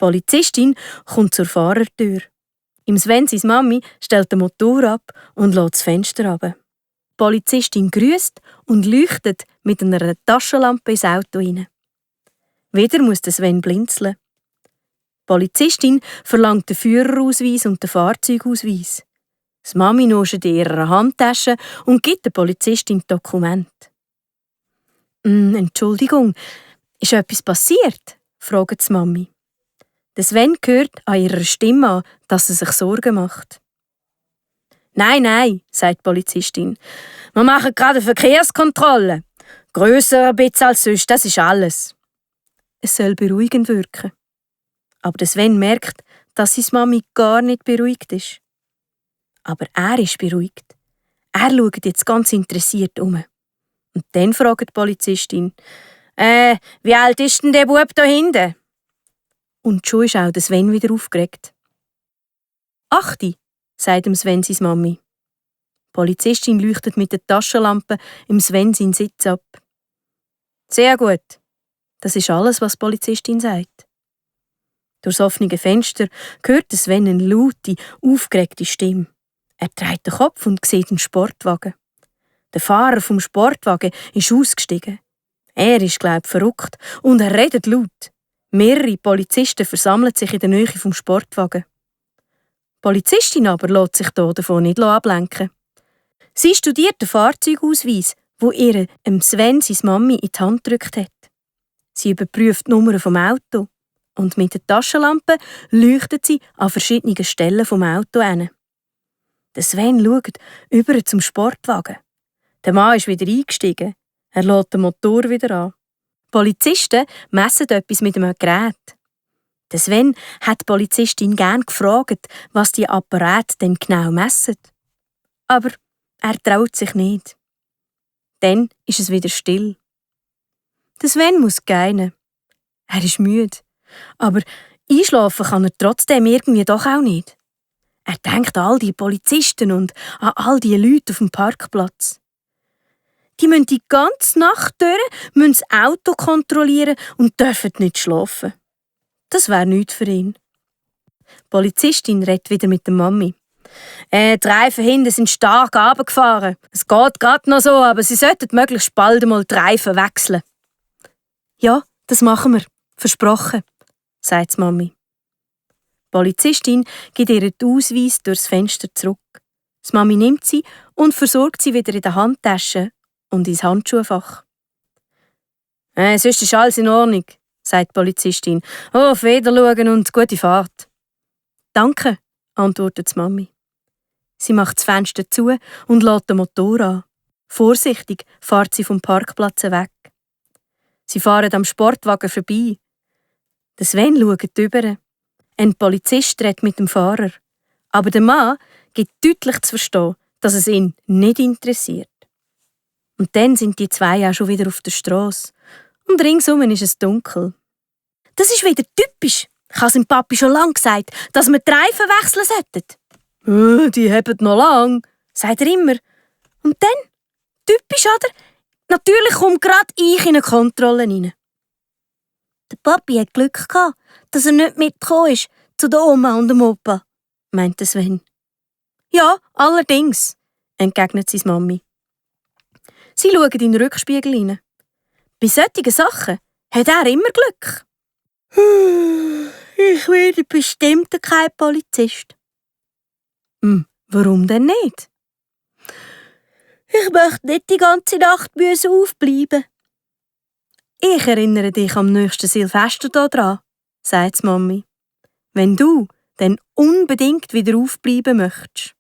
Polizistin kommt zur Fahrertür. Im Sven seine Mami stellt den Motor ab und lässt das Fenster runter. Die Polizistin grüßt und leuchtet mit einer Taschenlampe ins Auto hinein. Wieder muss der Sven blinzeln. Die Polizistin verlangt den Führerausweis und den Fahrzeugausweis. Die Mami nuschelt in ihrer Handtasche und gibt der Polizistin Dokument. «Entschuldigung, ist etwas passiert?» fragt die Mami. Der Sven hört an ihrer Stimme an, dass sie sich Sorgen macht. «Nein», sagt die Polizistin. «Wir machen gerade eine Verkehrskontrolle. Grösser ein bisschen als sonst, das ist alles.» Es soll beruhigend wirken. Aber der Sven merkt, dass seine Mami gar nicht beruhigt ist. Aber er ist beruhigt. Er schaut jetzt ganz interessiert um. Und dann fragt die Polizistin, «Wie alt ist denn der Bub da hinten?» Und schon ist auch der Sven wieder aufgeregt. «8», sagt dem Sven seine Mami. Die Polizistin leuchtet mit der Taschenlampe im Sven seinen Sitz ab. «Sehr gut.» Das ist alles, was die Polizistin sagt. Durch das offene Fenster hört Sven eine laute, aufgeregte Stimme. Er dreht den Kopf und sieht einen Sportwagen. Der Fahrer vom Sportwagen ist ausgestiegen. Er ist, glaube ich, verrückt und er redet laut. Mehrere Polizisten versammeln sich in der Nähe vom Sportwagen. Die Polizistin aber lässt sich davon nicht ablenken. Sie studiert den Fahrzeugausweis, wo ihr Sven seine Mami in die Hand gedrückt hat. Sie überprüft die Nummern vom Auto und mit der Taschenlampe leuchtet sie an verschiedenen Stellen vom Auto hin. Der Sven schaut über zum Sportwagen. Der Mann ist wieder eingestiegen. Er lässt den Motor wieder an. Die Polizisten messen etwas mit einem Gerät. Der Sven hat die Polizistin gern gefragt, was die Apparate denn genau messen. Aber er traut sich nicht. Dann ist es wieder still. Der Sven muss gähnen. Er ist müde. Aber einschlafen kann er trotzdem irgendwie doch auch nicht. Er denkt an all die Polizisten und an all die Leute auf dem Parkplatz. Die müssen die ganze Nacht durch, müssen das Auto kontrollieren und dürfen nicht schlafen. Das wäre nichts für ihn. Die Polizistin redet wieder mit der Mami. Die Reifen hinten sind stark runtergefahren. Es geht gerade noch so, aber sie sollten möglichst bald einmal die Reifen wechseln. «Ja, das machen wir. Versprochen», sagt die Mami. Die Polizistin gibt ihr den Ausweis durchs Fenster zurück. Die Mami nimmt sie und versorgt sie wieder in der Handtasche und ins Handschuhfach. «Sonst ist alles in Ordnung», sagt die Polizistin. «Auf Wiedersehen und gute Fahrt.» «Danke», antwortet die Mami. Sie macht das Fenster zu und lässt den Motor an. Vorsichtig fährt sie vom Parkplatz weg. Sie fahren am Sportwagen vorbei. Der Sven schaut rüber. Ein Polizist redet mit dem Fahrer. Aber der Mann gibt deutlich zu verstehen, dass es ihn nicht interessiert. Und dann sind die zwei auch schon wieder auf der Strasse. Und ringsum ist es dunkel. «Das ist wieder typisch. Ich habe seinem Papi schon lange gesagt, dass wir die Reifen wechseln sollten.» «Die haben noch lang», sagt er immer. Und dann? Typisch, oder? Natürlich kommt gerade ich in eine Kontrolle rein. «Der Papi hat Glück gehabt, dass er nicht mitgekommen ist zu der Oma und dem Opa», meint Sven. «Ja, allerdings», entgegnet seine Mami. Sie schauen in den Rückspiegel hinein. Bei solchen Sachen hat er immer Glück. «Ich werde bestimmt kein Polizist.» «Warum denn nicht?» «Ich möchte nicht die ganze Nacht aufbleiben.» «Ich erinnere dich am nächsten Silvester daran», sagt die Mami. «Wenn du dann unbedingt wieder aufbleiben möchtest.»